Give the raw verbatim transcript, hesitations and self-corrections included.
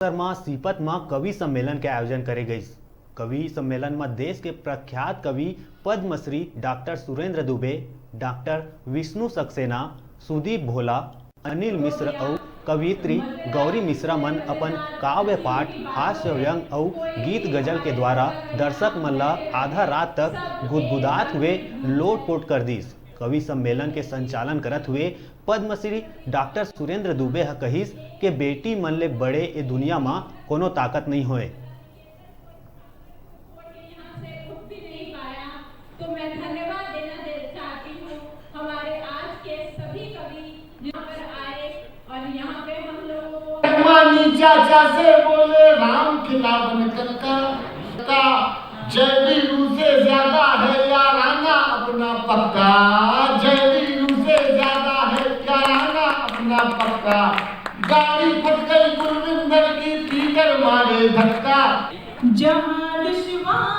अवसर म सीपत म कवि सम्मेलन के आयोजन करे गइस। कवि सम्मेलन म देश के प्रख्यात कवि पद्मश्री डॉक्टर सुरेंद्र दुबे, डॉक्टर विष्णु सक्सेना, सुदीप भोला, अनिल मिश्र अउ कवयित्री गौरी मिश्रा मन अपन काव्य पाठ, हास्य व्यंग अउ गीत गजल के द्वारा दर्शक मन ल आधा रात तक गुदगुदात हुए लोटपोट कर दिस। कवि सम्मेलन के संचालन करत हुए पद्मश्री डॉक्टर सुरेंद्र दुबे ह कहिस के बेटी मन ले बड़े ए दुनिया म कोनो ताकत नइ होय। यहाँ से उठ भी नहीं पाया, तो मैं धन्यवाद देना दे, चाहती हूँ हमारे आज के सभी कवि यहाँ पर आए और यहाँ पे हम लोगों को मानी चाचा से बोले राम खिलावन कक्का का। जय वीरू से ज्यादा है याराना अपना पक्का। जय वीरू से ज्यादा है याराना अपना पक्का। गाड़ी फट गई कुलविंदर की, पीटर मारे धक्का। जहाँ दुश्मन